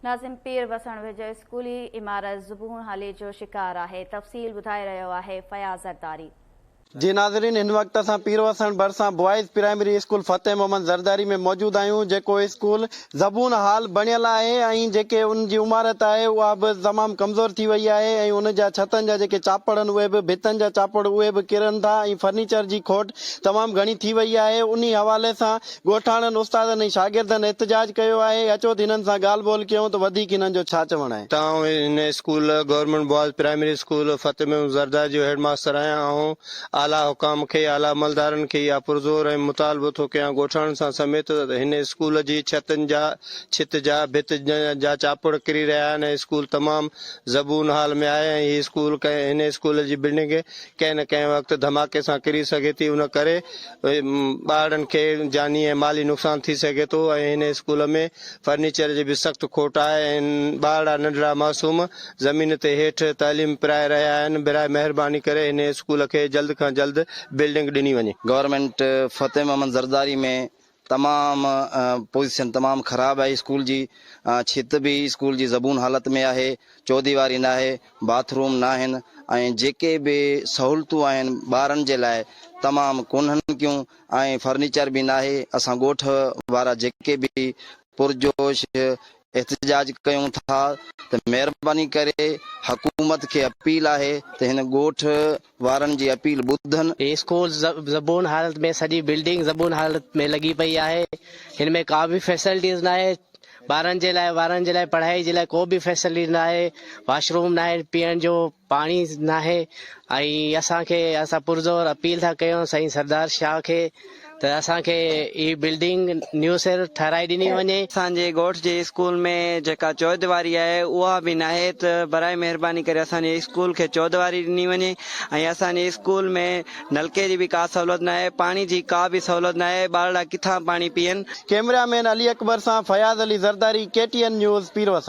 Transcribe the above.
ناظم پير وسڻ ويجهو اسڪولي عمارت زبون حالي جو شڪار آهي، تفصيل ٻڌائي رهيو آهي فياض زرداري. جي ناظرين هن وقت اسان پير وسڻ ڀرسان boys primary school Fateh Muhammad Zardari ۾ موجود آهيون جيڪو اسڪول زبون حال بڻيل آهي ۽ جيڪي ان جي عمارت آهي اها به تمام ڪمزور ٿي وئي آهي ۽ ان جا ڇتن جا جيڪي چاپڙ آهن اهي به ڀتن جا چاپڙ اهي به ڪرن ٿا ۽ فرنيچر جي کوٽ تمام گهڻي ٿي وئي آهي انهي حوالي سان ڳوٺاڻن، استادن ۽ شاگردن احتجاج ڪيو آهي، اچو ته هنن سان ڳالهه ٻولهه ڪيون ته وڌيڪ هنن جو ڇا چوڻ آهي. ته آئون هن school government boys primary school Fateh Muhammad Zardari جو هيڊ ماستر آهيان. آئون اعليٰ حڪام کي، اعليٰ عملدارن کي اها پرزور ۽ مطالبو ٿو ڪيان ڳوٺاڻن سان سميت ته هن اسڪول جي ڇتن جا ڇت جا ڀت جا چاپڙ ڪري رهيا آهن ۽ اسڪول تمام زبون حال ۾ آهي ۽ هي اسڪول ڪنهن هن اسڪول جي بلڊنگ ڪنهن نه ڪنهن وقت ڌماڪي سان ڪري سگهي ٿي ان ڪري ٻارڙن کي جاني ۽ مالي نقصان ٿي سگهي ٿو ۽ هن اسڪول ۾ فرنيچر جي به سخت کوٽ آهي ۽ ٻارڙا ننڍڙا معصوم زمين تي هيٺ تعليم پرائي رهيا آهن براء مهرباني ڪري هن اسڪول کي جلد کان جلد بلڊنگ ڏني وڃي. گورنمينٽ فتح محمد زرداري ۾ تمام پوزيشن تمام خراب آهي اسڪول جي ڇت به اسڪول جي زبون حالت ۾ آهي چوديواري ناهي باٿ روم ناهن ۽ جيڪي به سهولتون آهن ٻارن جي لاء تمام ڪونهن ڪيون ۽ فرنيچر به ناهي اسان ڳوٺ وارا جيڪي به پرجوش احتجاج ڪيون ٿا ته مهرباني ڪري حڪومت کي اپيل آهي ته هن ڳوٺ وارن جي اپيل ٻڌن. هي اسڪول زبون حالت ۾ سڄي بلڊنگ زبون حالت ۾ لڳي پئي آهي هن ۾ ڪا به فيسلٽيز ناهي ٻارن جي لاء وارن جي لاء پڙهائي جي لاء ڪو به فيسلٽي ناهي واش روم ناهي پيئڻ جو پاڻي ناهي ۽ اسان کي اسان پرزور اپيل ٿا ڪيون سائين سردار شاهه کي ته اسان کي هي بلڊنگ نيو سر ٺهرائي ڏني وڃي. اسان جي ڳوٺ جي اسڪول ۾ جيڪا چوديواري آهي اها به ناهي ته براء مهرباني ڪري اسان جي اسڪول کي چوديواري ڏني وڃي ۽ اسان جي اسڪول ۾ نلڪي جي به ڪا سهولت ناهي پاڻي جي ڪا به سهولت ناهي ٻارڙا ڪٿان پاڻي پيئن. ڪئميرا مين علي اڪبر سان Fayaz Ali Zardari, K T N news, Pirwasan.